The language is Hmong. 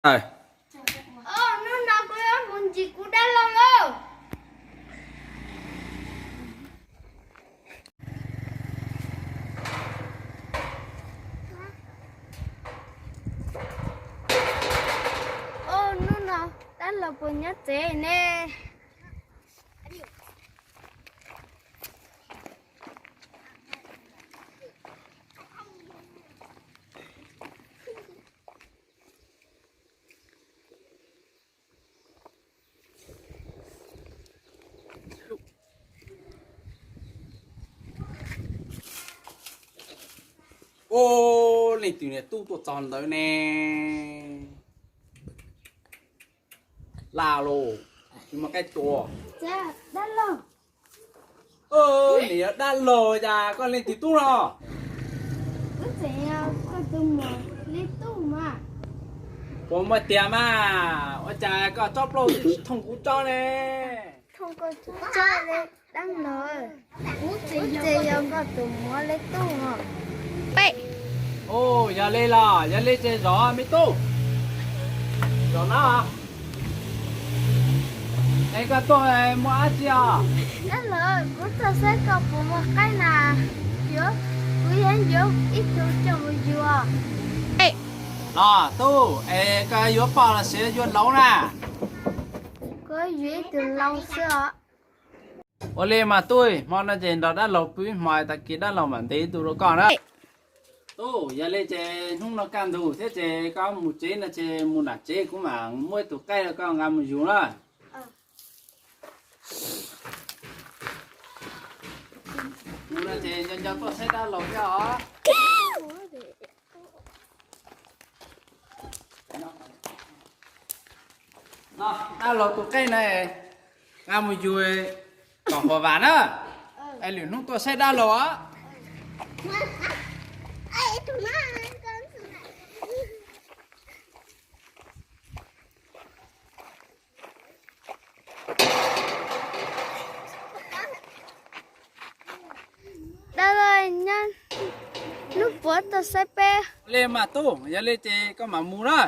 Hnub no kuv yuav mus ntsis kuv dab laug lauj. Hnub no dab laug puas nyob tsev ne? Ub, leej twg niam tub tuaj txog ntawd ne? Laj los, tsis muaj qaib tua. Dab laug. Niam dab laug, cas koj leej twg tub no? Koj tus muam li tub mas. Puas muaj tiag mas, ua cas koj tsob plaub tsis thooj kuv tsob ne? Dab laug, ces yog koj tus muam li tub os. Yog li los, yog li ces zov me tub. Zov no. Es koj tuaj muaj dab tsi os? Dab laug, kuv tuaj saib koj puas muaj qaib na. Kuv yuav ib tug coj mus yuav. Los tub, es koj yuav poj los sis yuav laus na? Kuv yuav ib tug laus xwb os. Ua li mas tub, hmo no ces nrog dab laug pw ib hmo, tag kis dab laug mam ntes ib tug rau koj na. Tub, yog li ces hnub no kaj ntug thiab ces koj mus tsev no ces mus nram tsev kuv mam muab ib tug qaib rau koj nqa mus yug na. Hnub no ces nco nco tuaj saib dab laug thiab os. Dab laug tus qaib na, nqa mus yug kom huam vam na. Es lwm hnub tuaj saib dab laug os. Dab laug, nyob hnub puav tuaj saib peb. Li mas tub, yog li ces koj mam mus na.